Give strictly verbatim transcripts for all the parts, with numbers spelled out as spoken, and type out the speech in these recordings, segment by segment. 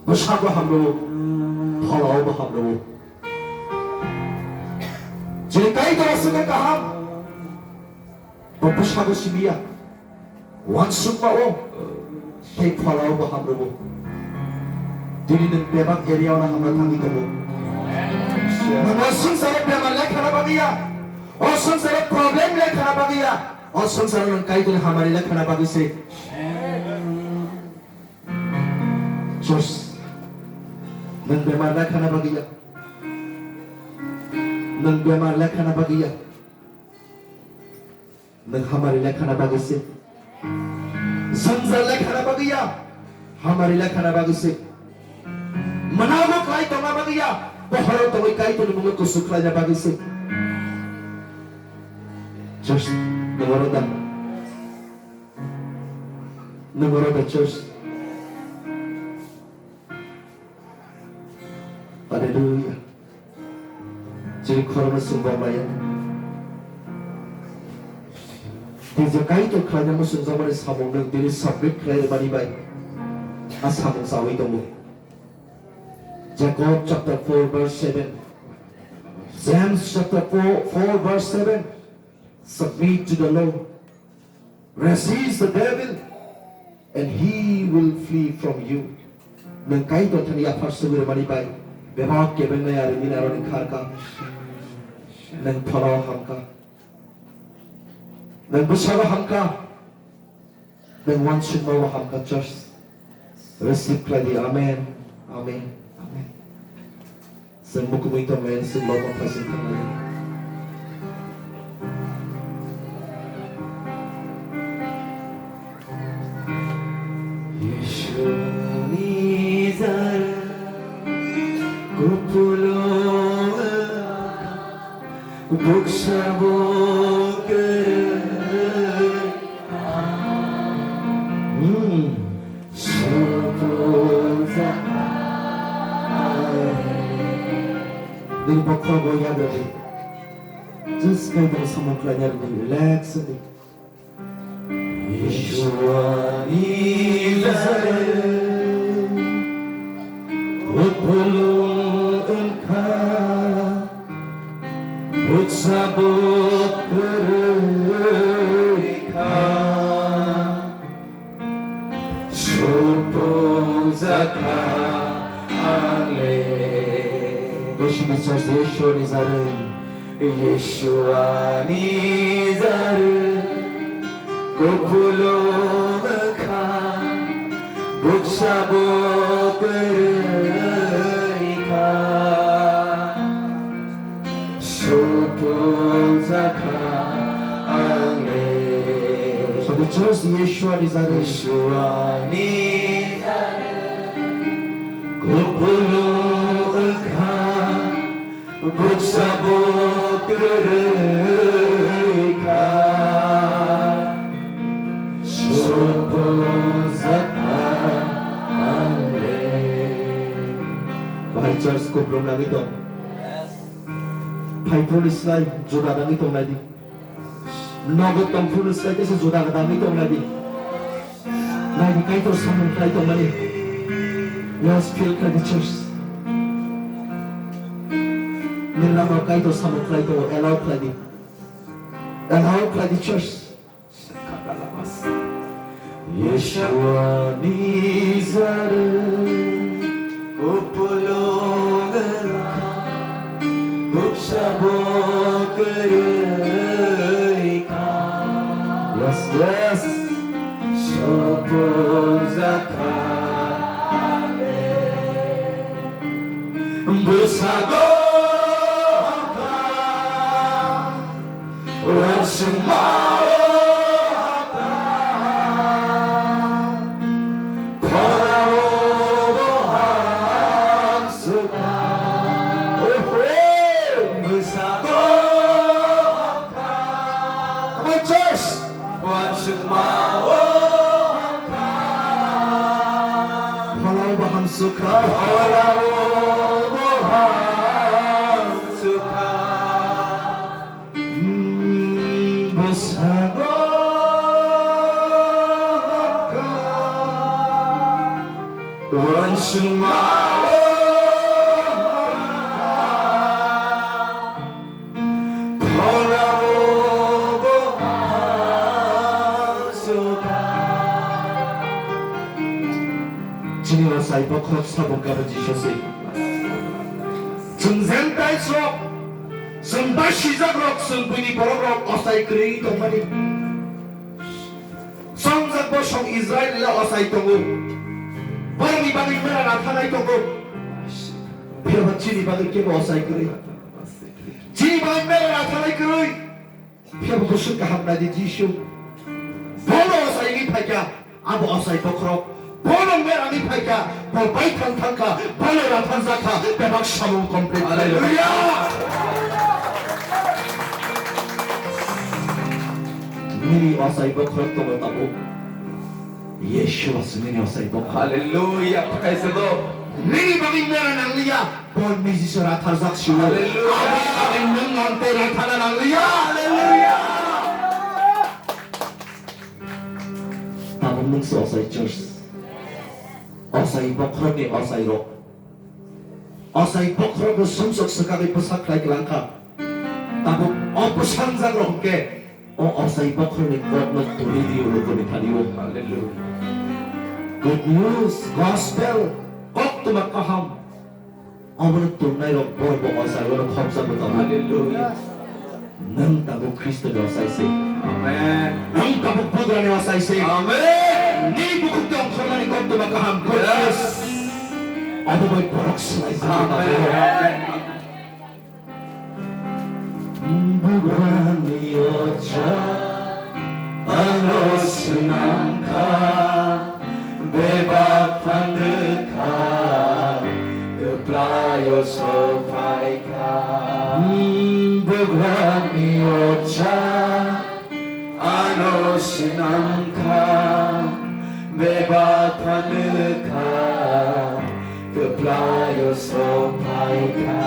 Bwsabo hamrwo, pholao bo hamrwo. Chini Kaitor aswk kaham. Bo bwsabo simiya. Wansukma o. Tei pholao bo hamrwo. Tini nwng bebak area o hamna thangwi tongo. Nwng o swngcharo bemar lekhana bagwi ya. O swngcharo problem lekhana bagwi ya. O swngcharo nwng Kaitor hamari lekhana bagwi se. Church, nwng bemar lekhana bagwi ya. Nwng bemar lekhana bagwi ya. Nwng hamari lekhana bagwi se. Swngchar lekhana bagwi ya. Hamari lekhana bagwi se. Mwnago khlai tongna bagwi ya. Bohoro tongwi Kaitorni mungno kusu khlaina bagwi se. Church, nwng oro da. Nwng oro da church. Hallelujah. Chini khorokno chwng bomlaiya. Tei je Kaitor khlaina muchungjakmani samung nwng tini submit khlai rwmani bai a samung chawi tongo. Jacob chapter four verse seven. James chapter four, four verse seven. Submit to the Lord. Resist the devil and he will flee from you. Nwng Kaitor thani yaphar sugwi rwmani bai bebak kebengnai ari nini aroni kharkha. Nwng pholao hamkha. Nwng bwsao hamkha. Nwng wansukmao hamkha church. Receive khlai di. Amen. Amen. Amen. Chwng mukumui tonglai, chwng lobo phaising thanglai. Buksa bo kwrwi kha. Hmm. Supung jakha. Nini bokhorogo yadradi. Just kaitor samung khlaina rwdi, relax wngdi. Yeshua ni zarwng kupulung wngkha, buksa bo kwrwi kha, supung jakha ang le. Bwswk ni church Yeshua ni zarwng. Yeshua ni zarwng kupulung wngkha, buksa bo kwrwi kha, supung jakha ang le. So the church Yeshua ni zarwng. Yeshua ni zarwng kupulung wngkha, buksa bo kwrwi kha, supung jakha ang le. Bahai church kupulung nangwi tong. Phaiphuru ni slai juda nangwi tong nai di. Nogo tongphuru ni slai tesa juda nangwi tong nai di. Nai di, Kaitor samung khlai tongmani. Just feel khlai di, church. Nini lama Kaitor samung khlai tongo, allow khlai di. Allow khlai di, church. Yeshua ni zarwng kupulung wngkha, buksa bo kwrwi kha. Yes, yes. Supung jakha. Bwsa bo hamkha. Wansukma o hamkha, pholao bo hamsukha. Oho, bwsa bo hamkha. Come on, church. Wansukma o hamkha, pholao bo hamsukha. Pholao bo hamsukha. Bwskango hamkha, Uansukma o chini Osai Bokhorok sabuk gana Jisu se. Chwng Gentiles rok, chwng basijakrok, chwng buini borokrok osai kwrwi tongmani. Chongjak bosong Israil le osai tongo. Borokni bagwi mera rathanai tongo. Phiya ba chini bagwi kebo osai kwrwi. Chini bagwi mera rathanai kwrwi. Phiya bo bwswk kaham nai di Jisu. Bono osai wngwi phaikha, abo Osai Bokhorok. Bono merani phaikha, bo baithang thangkha, bono ratharjakha, bebak samung complete. Hallelujah! Nini Osai Bokhorok tongo tabuk. Yeshua se nini Osai Bokhorok. Hallelujah! Praise the Lord! Nini bagwi mera nangliya. Paul ni Jisu ratharjak sio. Hallelujah. Aboni bagwi nwng ang tei rathana nangliya. Hallelujah. Tabuk nwng se Osai church. Osai Bokhorokni osairok. Osai Bokhorokno sumsok swkagwi bwsak khlai kwlangkha. Tabuk o bwsangjakrok hwnkhe o Osai Bokhorokni kokno twi rio lukuni thani-o. Hallelujah. Good news, gospel, koktwma kaham. Obono tongnairok borok bo osaiono khopjagwi tongo. Hallelujah. Nwng tabuk Khristoni osai se. Amen. Nwng tabuk Bugrani osai se. Amen. Nini bukhuk tongthormani koktwma kaham. Yes. Obo bai borok swlai se. Amen. Amen. Bugrani ocha ano swnamkha, bebak phandwkha, kwplaio sophaikha. Bugrani ocha ano swnamkha, bebak phandwkha, kwplaio sophaikha.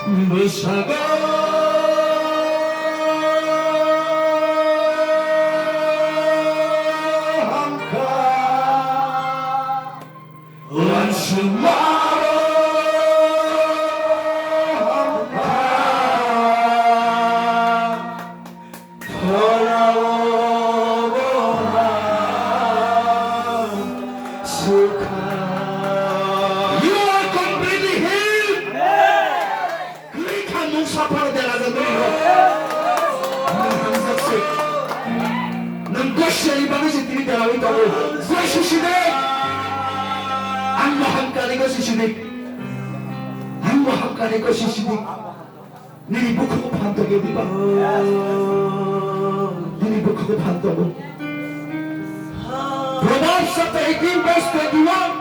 Bwsago hamkha. Uansukmao hamkha, pholao bo hamsukha. You are completely healed. Kwrwi kha mung saphano dera jagwi rw. Nwng hamjak se. Nwng gosiani bagwi se tini derawi tongo. Goi sisi de. Ang bo hamkani goi sisi de. Ang bo hamkani goi sisi de. Nini bukhugo phan tongo diba? Nini bukhugo phan tongo. Proverbs chapter eighteen verse twenty-one.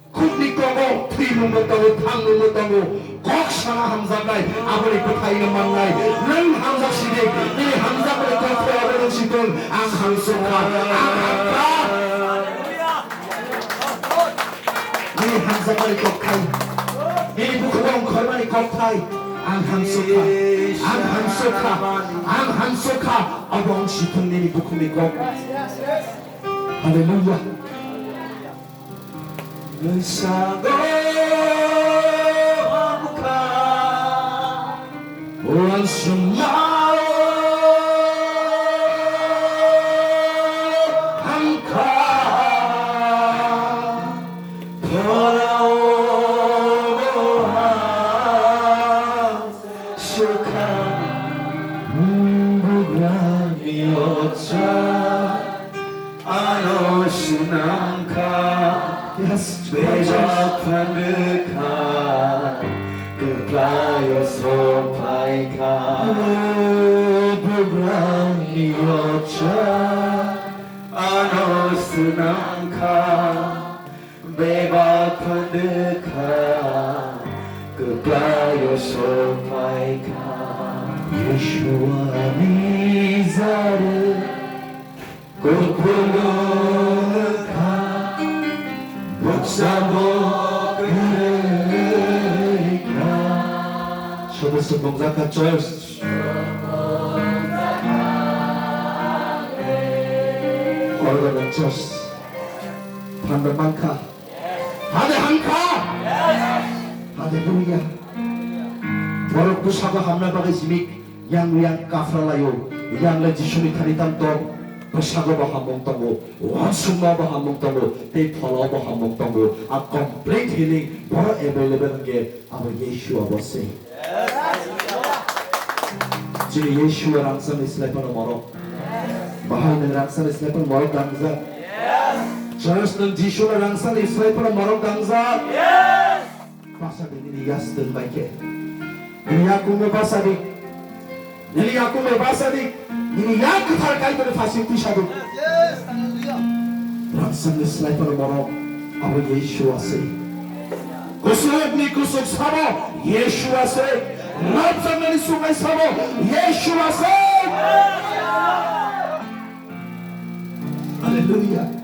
Khukni kogo thwimungbo tongo, thangnungbo tongo, kok sana hamjaknai, aboni bwthaino mannai. Nwng hamjak sidi, nini hamjakmani kok thai abo nwng si thung, ang hamsukha, ang hamkha. Nini hamjakmani kok thai, nini bukhugo ongkhormani kok thai, ang hamsukha, ang hamsukha, ang hamsukha, abo wng si thung nini bukhukni kok. Hallelujah. Bwsago hamkha, uansukmao hamkha, pholao bo hamsukha, bugrani ocha. Ano swnamkha, yes, bebak phandwkha, kwplaio sophaikha. O bugrani ocha, ano swnamkha, bebak phandwkha, kwplaio sophaikha. Yeshua ni jare Kuphuru wngkha, buksa bo kwrwi kha. Sobo sobo wngjakha church. Organo church. Thanda mankha. Hade hankha. Hallelujah. Borok bwsago hamna bagwi simi yang yang kafra laio. Yang le Jisuni thani tam tong. Bwsago bo hamung tongo. Wansukma bo hamung tongo. Tei pholo bo hamung tongo. A complete healing boro available hwnkhe abo Yeshua bo se. Chini Yeshua rangchakni slai phano morok. Bahai nwng rangchakni slai phano morok dangjak. Church nwng Jisuni rangchakni slai phano morok dangjak. Basa di nini yastwng bai khe. Nini yakungno basa di. Nini yakungno basa di. Nini yak kwthar Kaitorni phasing tisa di. Rangchakni slai phano morok abo Yeshua se. Kusukni kusuk sabo Yeshua se. Rangchaknani sungai sabo Yeshua se. Hallelujah.